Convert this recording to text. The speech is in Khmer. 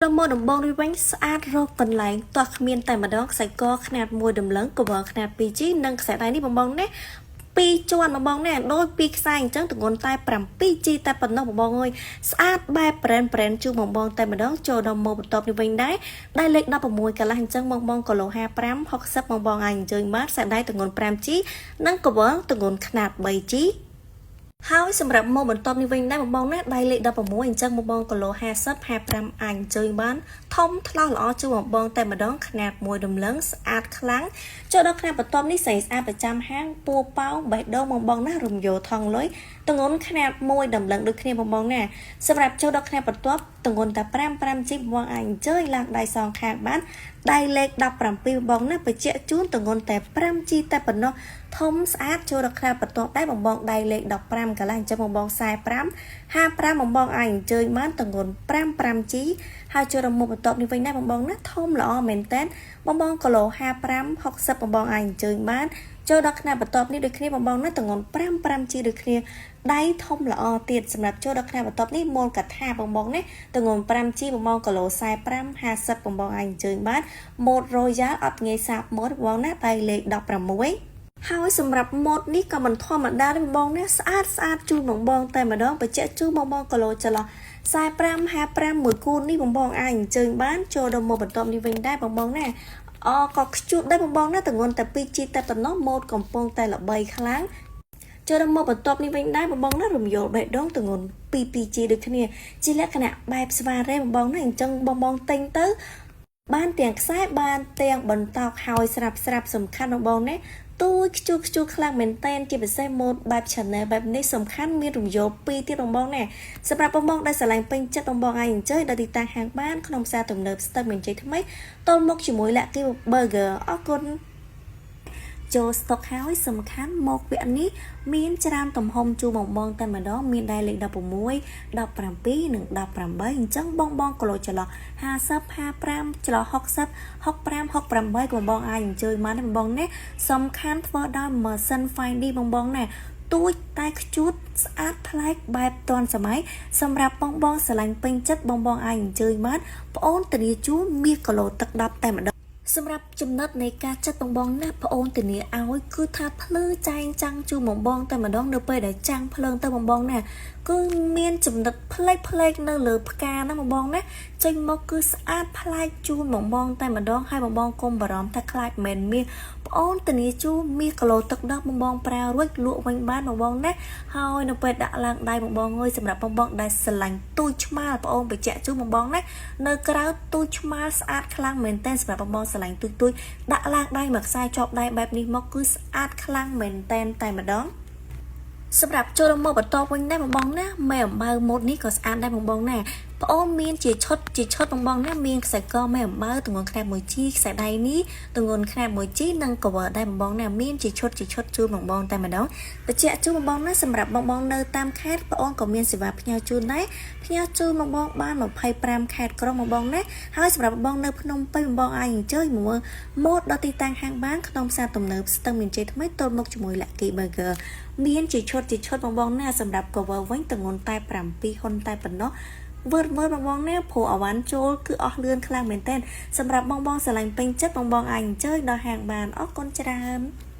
ដល់មកដំបងនេះវិញស្អាតរកកន្លែងតោះគ្មានតែម្ដងខ្សែកខ្នាតមួយដំឡឹងកវលខ្នាត 2G និងខ្សែដៃនេះបងបងណាពីរជាន់បងបងណាដូចពីរខ្សែអញ្ចឹងទម្ងន់តែ 7G តែប៉ុណ្ណោះបងបងអើយស្អាតបែប brand brand ជូនបងបងតែម្ដងចូលដល់មកបន្ទាប់នេះវិញដែរដៃលេខ16កន្លះអញ្ចឹងបងបងគីឡូ55 60បងបងអាចអញ្ជើញបានខ្សែដៃទម្ងន់ 5G និងកវលទម្ងន់ខ្នាត 3G ហើយសម្រាប់មកបន្ទាប់នេះវិញដែរបងបងណាដៃលេខ16អញ្ចឹងបងបងគីឡូ50 55អាចអញ្ជើញបានធំថ្លោះល្អជូនបងបងតែម្ដងខ្នាតមួយដំឡឹងស្អាតខ្លាំងចូលដល់ខ្នាតបន្ទាប់នេះស្រីស្អាតប្រចាំហាងពួរប៉ោងបេះដូងបងបងណារំយោថងលុយទងន់ខ្នាតមួយដំឡឹងដូចគ្នាបងបងណាសម្រាប់ចូលដល់ខ្នាតបន្ទាប់ទងន់តែ5 5ជីបងបងអាចអញ្ជើញឡើងដៃសងខាងបានដៃលេខ17បងណាបញ្ជាក់ជូនទងន់តែ 5G តែប៉ុណ្ណោះធំស្អាតចូលដល់ខ្នាតបន្ទាប់ដែរបងបងដៃលេខ15កន្លះអញ្ចឹងបងបង45 55បងបងអាចអញ្ជើញបានទងន់5 5G ហើយចូលដល់មុខបន្ទាប់នេះវិញដែរបងបងណាធំល្អមែនតើបងបងគីឡូ55 60បងបងអាចអញ្ជើញបានចូលដល់ខ្នាតបន្ទាប់នេះដូចគ្នាបងបងណាទងន់5 5G ដូចគ្នាដៃធំល្អទៀតសម្រាប់ចូលដល់ខ្នាតបន្ទាប់នេះមូលកថាបងបងណាទងន់ 5G បងបងគីឡូ45 50បងបងអាចអញ្ជើញបានម៉ូត Royal អត់ងាយសាបម៉ូតបងណាដៃលេខ16ហើយសម្រាប់ម៉ូតនេះក៏មិនធម្មតាទេបងណាស្អាតស្អាតជូនបងបងតែម្ដងបញ្ជាក់ជូនបងបងគីឡូចន្លោះ45 55មួយគូនេះបងបងអាចអញ្ជើញបានចូលដល់មកបន្ទាប់នេះវិញដែរបងបងណាអក៏ខ្ជូតដែរបងបងណាទងន់តែ 2G តែប៉ុណ្ណោះម៉ូតកំពុងតែល្បីខ្លាំងចូលដល់មកបន្ទាប់នេះវិញដែរបងបងណារំយោលបេះដូងទងន់ 2 2G ដូចគ្នាជាលក្ខណៈបែបស្វារ៉េបងបងណាអញ្ចឹងបងបងទិញទៅបានទាំងខ្សែបានទាំងបន្តោកហើយស្រាប់ស្រាប់សំខាន់បងបងណាទូចខ្ជូខ្ជូខ្លាំងមែនតែនជាពិសេសម៉ូតបែប channel បែបនេះសំខាន់មានរំយោលពីរទៀតបងបងណាសម្រាប់បងបងដែលស្រឡាញ់ពេញចិត្តបងបងអាចអញ្ជើញដល់ទីតាំងហាងបានក្នុងផ្សារទំនើបស្ទឹងមានជ័យថ្មីទល់មុខជាមួយ Lucky Burger អរគុណចូលស្តុកហើយសំខាន់មកវគ្គនេះមានច្រើនទំហំជូនបងបងតែម្ដងមានដែរលេខ16 17និង18អញ្ចឹងបងបងគីឡូចន្លោះ50 55ចន្លោះ60 65 68ក៏បងបងអាចអញ្ជើញមកដែរបងបងណាសំខាន់ធ្វើដោយម៉ាស៊ីន 5D បងបងណាទូចតែខ្ជូតស្អាតប្លែកបែបទាន់សម័យសម្រាប់បងបងស្រឡាញ់ពេញចិត្តបងបងអាចអញ្ជើញបានប្អូនធានាជូនមាសគីឡូទឹក10តែម្ដងសម្រាប់ចំណុចនៃការចិត្តបងបងណាប្អូនធានាឲ្យគឺថាភ្លឺចែងចាំងជូនបងបងតែម្ដងនៅពេលដែលចាំងភ្លើងទៅបងបងណាគឺមានចំណុចផ្លេកផ្លេកនៅលើផ្កាណាបងបងណាចេញមកគឺស្អាតប្លែកជូនបងបងតែម្ដងហើយបងបងកុំបារម្ភថាខ្លាចមិនមាសប្អូនធានាជូនមាសគីឡូទឹកដោះបងបងប្រើរួចលក់វិញបានបងបងណាហើយនៅពេលដាក់ឡើងដៃបងបងអើយសម្រាប់បងបងដែលស្រឡាញ់ទូចឆ្មាលប្អូនបញ្ជាក់ជូនបងបងណានៅក្រៅទូចឆ្មាលស្អាតខ្លាំងមែនទែនសម្រាប់បងបងស្រឡាញ់ទូចទូចដាក់ឡើងដៃមួយខ្សែជាប់ដៃបែបនេះមកគឺស្អាតខ្លាំងមែនទែនតែម្ដងសម្រាប់ចូលមកបន្តវិញដែរបងបងណាមែអំបៅម៉ូតនេះក៏ស្អាតដែរបងបងណាប្អូនមានជាឈុតជាឈុតបងបងណាមានខ្សែកមែអំបៅទងន់ខ្នាត 1G ខ្សែដៃនេះទងន់ខ្នាត 1G និង cover ដែរបងបងណាមានជាឈុតជាឈុតជូនបងបងតែម្ដងបញ្ជាក់ជូនបងបងណាសម្រាប់បងបងនៅតាមខេត្តប្អូនក៏មានសេវាផ្ញើជូនដែរផ្ញើជូនបងបងបាន25ខេត្តក្រុងបងបងណាហើយសម្រាប់បងបងនៅភ្នំពេញបងបងអាចអញ្ជើញមកមើលម៉ូតដល់ទីតាំងហាងបានក្នុងផ្សារទំនើបស្ទឹងមានជ័យថ្មីទល់មុខជាមួយ Lucky Burger មានជាឈុតជាឈុតបងបងណាសម្រាប់ cover វិញទងន់តែ7ហ៊ុនតែប៉ុណ្ណោះវើតវើតបងបងណាព្រោះអវ៉ាន់ចូលគឺអស់លឿនខ្លាំងមែនទែនសម្រាប់បងបងស្រឡាញ់ពេញចិត្តបងបងអាចអញ្ជើញដល់ហាងបានអរគុណច្រើន។